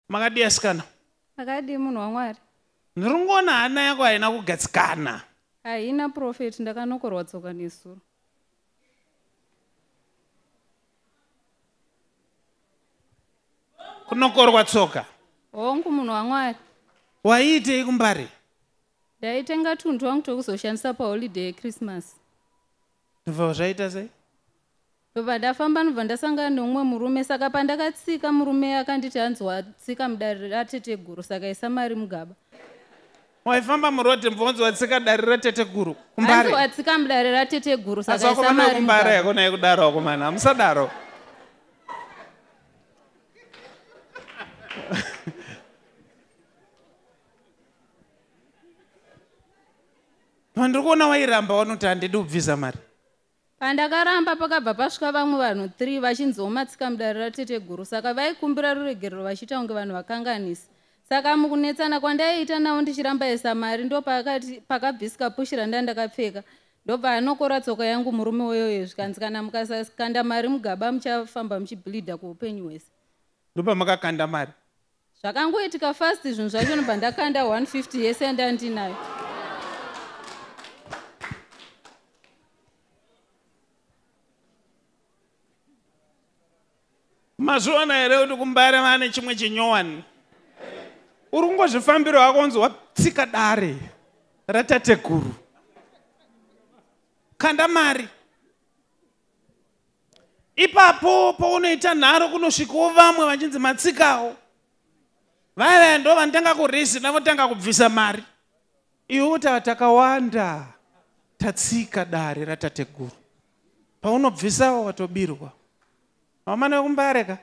Makadii asikana? Makadii munhu waMwari? Ndiri kungoona hana yako haina kugadzikana. Haina prophet, ndakanokorwa tsoka nezuro. Kunokorwa tsoka? Hongu munhu waMwari. Waiitei kuMbare? Ndaitenga tunhu twangu twekuzoshandisa paholiday yeChristmas. Ndobva zvaita sei? Ndobva ndafamba ndobva ndasangana neumwe murume saka pandakatsika murume akanditi hanzi watsika mudare rateteguru saka isa mari mugaba. Waifamba muroad mbva wanzi watsika dare rateteguru Hanzi kuMbare. watsika mudare rateteguru Asi saka isa vakomana mari vekuMbare mugaba. hakuna yekudaro vakomana hamusadaro. Pandiri kuona wairamba wanoti handidi kubvisa mari. Pandakaramba pakabva pasvika vamwe vanhu 3 vachinziwo matsika mudare rateteguru saka vaikumbira ruregerero vachiita kunge vanhu vakanganisa. Saka mukunetsana kwandaiita navo ndichiramba isa mari ndopakati pakabvisika pushi randa ndakapfeka ndobva anokora tsoka yangu murume uyoyo zvikanzi kana mukasakanda mari mugaba muchafamba muchibleedha kuupenyu hwese. Ndopamakakanda mari. Zvakangoitika fast zvinhu zvacho ndobva ndakanda 150 yese yandandinayo. Mazviona here kuti kuMbare vane chimwe chinyowani? Uri kungozvifambira wako unzi watsika dare ratateguru. Kanda mari. Ipapo paunoita nharo kunosvikawo vamwe vachinzi matsikawo. Vaya vaya ndo vanotanga kurizina votanga kubvisa mari. Iwe woti takawanda tatsika dare ratateguru. Paunobvisawo watobirwa. Vamana vekuMbare ka?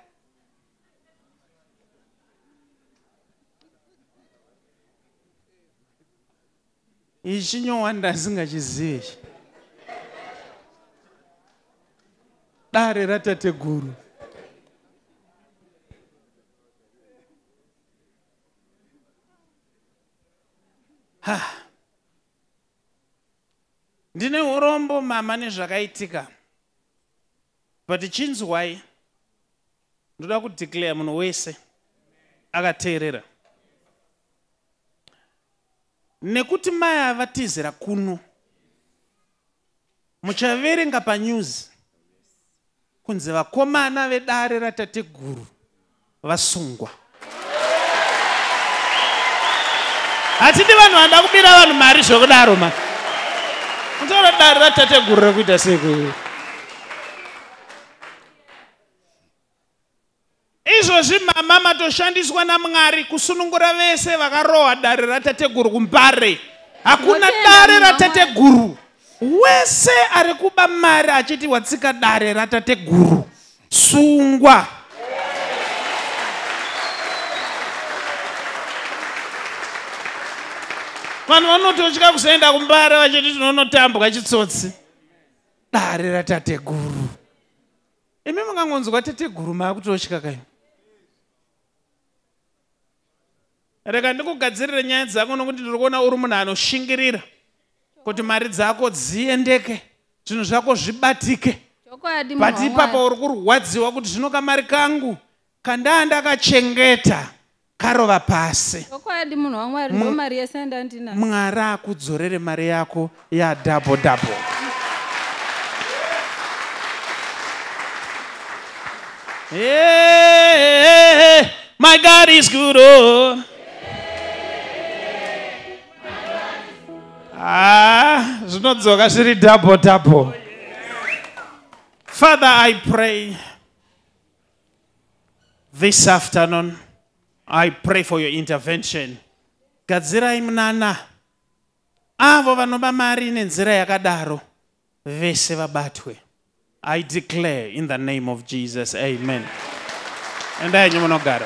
Ichi chinyowani asingachizive ichi. Dare ratateguru. Ha. Ndine urombo mama nezvakaitika. But chinzwai, ndoda kudeclare munhu wese akateerera. Nekuti mai ava vatizira kuno, muchaverenga panews kunzi vakomana vedare ratateguru vasungwa. Hatidi vanhu vanoda kubira vanhu mari zvekudaro ma. Mutaura dare ratateguru rekuita sei kuiwe. Izvozvi mama matoshandiswa naMwari kusunungura vese vakarohwa dare ratateguru kuMbare. Hakuna Ndinotenda dare munhu waMwari. ratateguru. Wese ari kuba mari achiti watsika dare ratateguru. Sungwa. Vanhu vanototya kuzoenda kuMbare vachiti tinonotambwa chitsotsi. Dare ratateguru. Imi mungangonzwa teteguru maakutotya kai. Rega ndikugadzirire nyaya dzako nokuti ndiri kuona uri munhu anoshingirira kuti mari dzako dziendeke, zvinhu zvako zvibatike. Chokwadi But munhu ipapa waMwari. uri kurwadziwa kuti zvino kamari kangu kandaa ndakachengeta karova pasi. Chokwadi munhu waMwari ndo mari yese yandandinayo. Mwari akudzorere mari yako ya double double. Hey, my God is good. Oh. Ah, zvinodzoka zviri double double. Father, I pray this afternoon, I pray for your intervention. Gadzirai munana avo vanoba mari nenzira yakadaro vese vabatwe. I declare in the name of Jesus, amen. Endai henyu munogara.